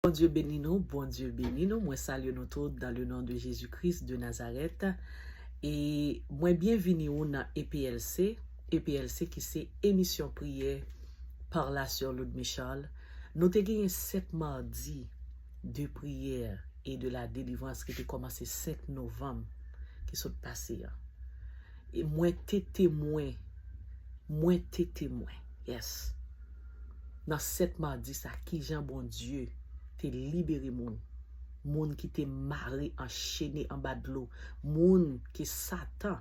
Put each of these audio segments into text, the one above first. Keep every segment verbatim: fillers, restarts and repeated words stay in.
Bondye beni nou, Bondye beni nou. Mwen salye nou tout dans le nom de Jésus-Christ de Nazareth. E mwen byenvini ou nan E P L C, E P L C ki se emisyon priyè par la sœur Ludmy Charles. Nou te genyen sèt madi de priyè e de la delivrans ki te kòmanse senk novanm ki sot pase an. E mwen te temwen, mwen te temwen, yes. Nan sèt madi sa, kijan Bondye te libere moun. Moun ki te mare, anchene anba dlo. Moun ke Satan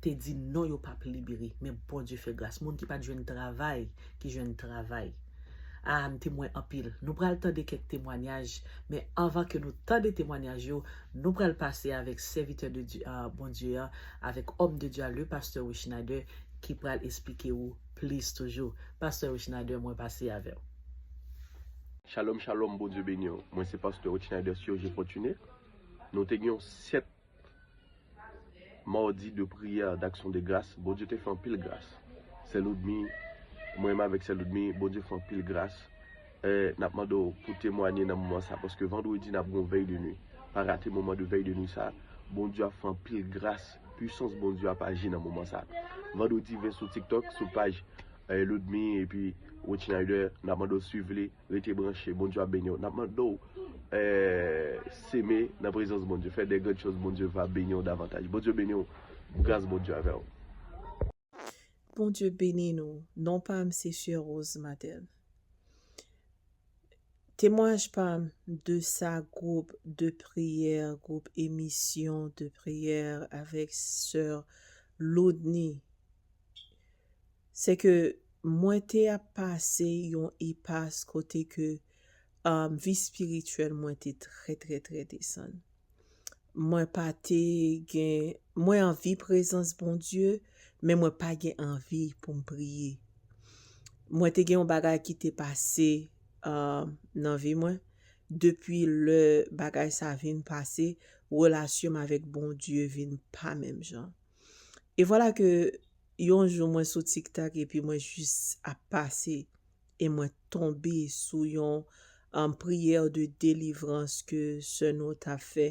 te di non, yo p ap libere. Men Bondye fè gras. Moun ki pa t jwenn travay, ki jwenn travay. A, m temwen anpil. Nou pral tande kèk temwanyaj, men anvan ke nou tande temwanyaj yo, nou pral pase avèk sèvitè de Dye, a, Bondye an, avèk òm de Dye a, le pastè Wi Schneider, ki pral esplike ou plis toujou. Pastè Wi Schneider, mwen pase avè w. Shalom, shalom, Bondye beni w. Mwen se pastè Wi Schneider Surgé Fortuné. Nou te gen yon sèt madi de priyè, d'action de grâce. Bondye te fè anpil gras. Sè Ludmy, mwen menm avèk sè Ludmy, Bondye fè anpil gras. E n ap mande w pou temwanye nan moman sa, paske vandredi n ap gen yon vèy de nwi. Pa rate moman de vèy de nwi sa. Bondye ap fè anpil gras, pwisans Bondye ap aji nan moman sa. Vandredi ven sou TikTok, sou paj, e, Ludmy epi Wi Schneider, n ap mande w swiv li, rete branche, Bondye ap beni w. N ap mande w, e, seme nan prezans Bondye, fè de grann choz, Bondye va beni w davantaj. Bondye beni w, gras Bondye avè w. Bondye beni nou. Non pa m se Sè Rose Martel. Temwayaj pa m de sa gwoup de priyè, gwoup emisyon de priyè avèk sè Ludmy, se ke mwen te ap pase yon ipas kote ke um, vi espirityèl mwen te trè, trè, trè desann. Mwen pa te gen, mwen anvi prezans Bondye, men mwen pa gen anvi pou m priye. Mwen te gen yon bagay ki te pase uh, nan vi mwen. Depi lè bagay sa vin pase, relasyon m avèk Bondye vin pa menm jan. E vwala ke yon jou mwen sou TikTok epi mwen jis ap pase e mwen tonbe sou yon um, priyè de delivrans ke sè nou t ap fè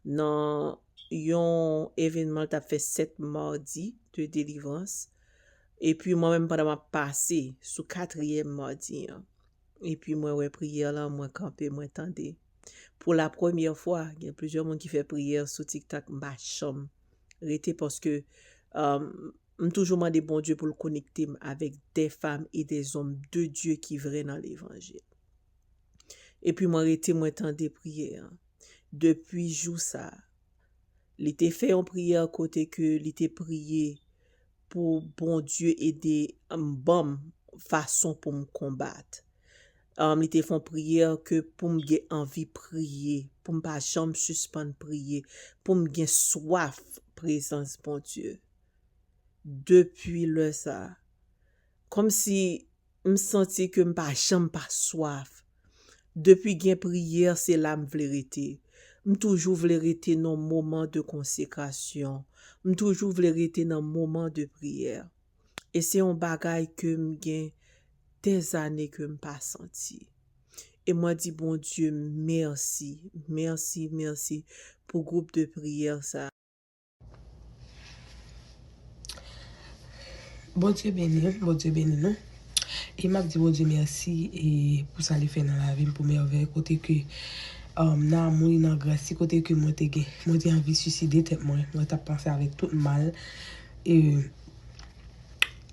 nan yon evènman l t ap fè sèt madi de delivrans. Epi mwen menm pandan m ap pase sou katriyèm madi an, epi mwen wè priyè lan, mwen kanpe, mwen tande. Pou la premyè fwa, gen plizyè moun ki fè priyè sou TikTok, m pa janm rete paske um, m toujou mande Bondye pou l konekte m avèk de fanm e de zòm de Dye ki vrè nan levanjil. Epi mwen rete mwen tande priyè an. Depi jou sa, li te fè yon priyè kote ke li te priye pou Bondye ede m ban m fason pou m konbat. Um, li te fè yon priyè ke pou m gen anvi priye, pou m pa janm sispann priye, pou m gen swaf prezans Bondye. Depi lè sa, kòmsi m santi ke m pa janm pa swaf. Depi gen priyè, se la m vle rete. M toujou vle rete nan moman de konsekrasyon. M toujou vle rete nan moman de priyè. E se yon bagay ke m gen dèzane ke m pa santi. E mwen di Bondye mèsi, mèsi, mèsi pou gwoup de priyè sa. Bondye beni, Bondye beni nou. E m ap di Bondye mèsi e pou sa li fè nan lavi m, pou mèvèy kote ke um, nan amou li, nan gras li, kote ke mwen te gen, mwen te anvi siside tèt mwen. Mwen t ap panse avèk tout mal e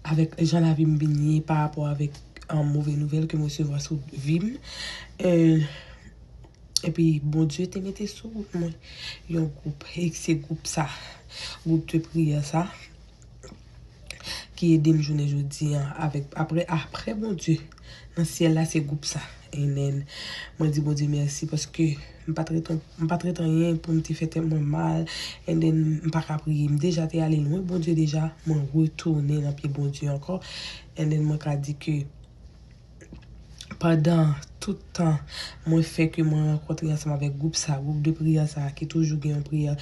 avèk jan lavi m vin ye pa rapò avèk um, move nouvèl ke m resevwa sou vi m. E, epi Bondye te mete sou wout mwen yon gwoup, e se gwoup sa, gwoup de priyè sa ki ede m jounen jodi an avèk apre apre Bondye nan syèl la se gwoup sa. Amen. Mwen di Bondye mèsi paske m pa t ret m pa t ret anyen pou m te fè tèt mwen mal. And then m pa ka priye. M deja te ale lwen Bondye deja. Mwen retounen nan pye Bondye ankò. And then mwen ka di ke pandan tout tan mwen fè ke mwen rankontre ansanm avèk gwoup sa, gwoup de priyè sa ki toujou gen yon priyè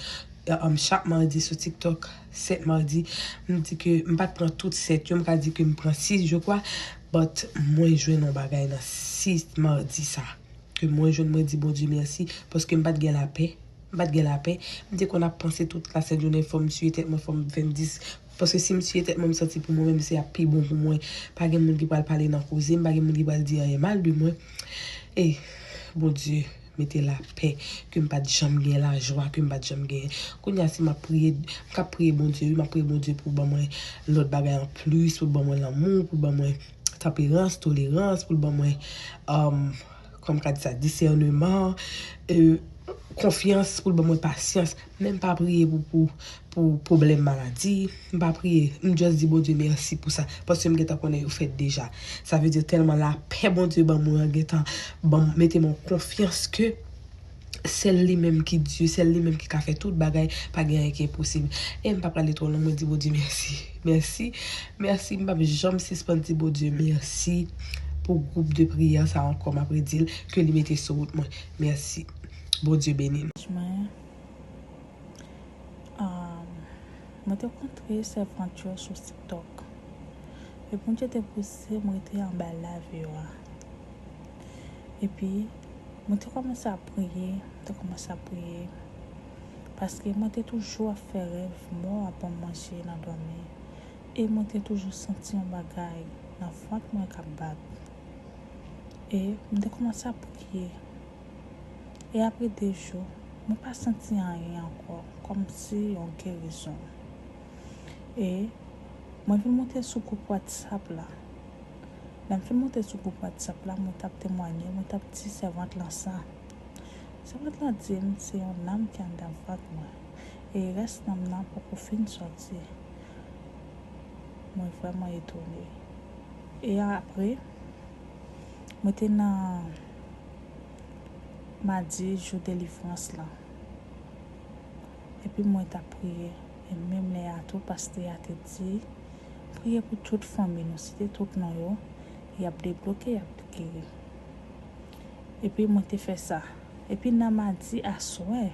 um, chak madi sou TikTok, sèt madi, m di ke m pa t pran tout sèt yo, m ka di ke m pran sis je kwa, but mwen jwenn yon bagay nan sis madi sa. Mwen jwenn mwen di Bondye mèsi, paske m pa t gen lapè. M pa t gen lapè. M te konn ap panse tout lasent jounen fò m tiye tèt mwen, fò m fè m dis. Paske si m tiye tèt mwen, m santi pou mwen menm se ap pi bon pou mwen. Pa gen moun ki pral pale nan koze m, pa gen moun ki pral di anyen mal de mwen. E Bondye mete lapè ke m pa t janm gen, lajwa ke m pa t janm genyen. Kounye a si m ap priye, m ka priye Bondye, wi, m ap priye Bondye pou ban mwen lòt bagay anplis, pou ban mwen lanmou, pou ban mwen tanperans, tolerans, pou l ban mwen, um, kòman m ka di sa, disèneman, e, konfyans, pou l ban mwen pasyans. Men m pa priye pou, pou, pou pwoblèm maladi. M pa priye. M just di Bondye mèsi pou sa. Paske m gentan konnen yo fèt deja. Sa vle di tèlman lapè Bondye ban mwen an gentan ban m, mete m an konfyans ke sèl li menm ki Dye, sèl li menm ki ka fè tout bagay, pa gen anyen ki enposib. E m pa prale twò lwen, mwen di Bondye mèsi. Mèsi, mèsi, m p ap janm sispann di Bondye mèsi pou gwoup de priyè sa ankò, m ap redi l, ke li mete sou wout mwen. Mèsi. Bondye beni nou. Mwen, um, mwen te kontre sèvant yo sou TikTok. E Bondye te pouse m rete anba live yo a. Epi, mwen te kòmanse ap priye, mwen te kòmanse ap priye. Paske mwen te toujou ap fè rèv mò ap ban m manje nan dòmi. E mwen te toujou santi yon bagay nan vant mwen k ap bat. E mwen te kòmanse ap priye. E apre de jou, mwen pa santi anyen ankò, kòmsi yon gerizon. E mwen vin monte sou gwoup WhatsApp la. Lè m fin monte sou gwoup WhatsApp la, mwen t ap temwanye, mwen t ap di sèvant lan sa. Sèvant lan di m se yon nanm ki anndan vant mwen. E rès nanm nan poko fin sòti. Mwen vrèman etone. E apre, mwen te nan madi jou delivrans lan. Epi mwen t ap priye. E menm lè a tou, pastè a te di, priye pou tout fanmi nou, site tout non yo, y ap debloke, y ap geri. Epi mwen te fè sa. Epi nan madi aswè,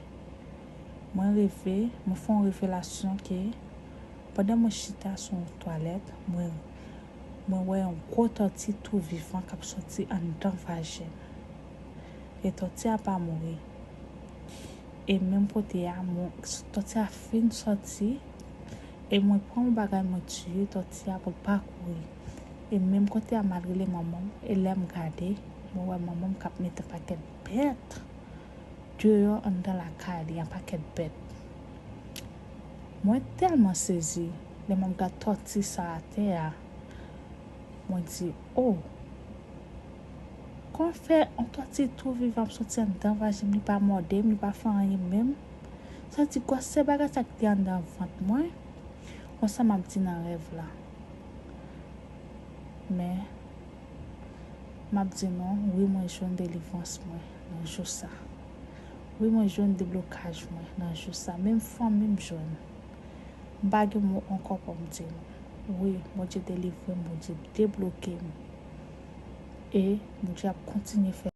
mwen reve, mwen fè yon revelasyon ke pandan mwen chita sou yon twalèt, mwen, mwen wè yon gwo tòti tou vivan k ap sòti anndan vajen m. E tòti a pa mouri. E menm kote a, mwen, tòti a fin sòti. E mwen pran yon bagay, mwen tiye tòti a pou l pa kouri. E menm kote a, m al rele manman m. E lè m gade, mwen wè manman m k ap mete pakèt bèt deyò anndan lakay li, yon pakèt bèt. Mwen tèlman sezi, lè mwen gad tòti sa atè a, mwen di, o, kòman fè yon tòti tou vivan ap sòti anndan vajen m, li pa mòde m, li pa fè anyen menm. Sa di, gwosè bagay sa ki te anndan vant mwen, konsa m ap di nan rèv la. Men, m ap di nou, wi, mwen jwenn delivrans mwen nan jou sa. Wi, mwen jwenn deblokaj mwen nan jou sa. Menm fanmi m jwenn. M pa gen mo ankò pou m di nou. Wi, Bondye delivre m, Bondye debloke m. E Bondye ap kontinye fè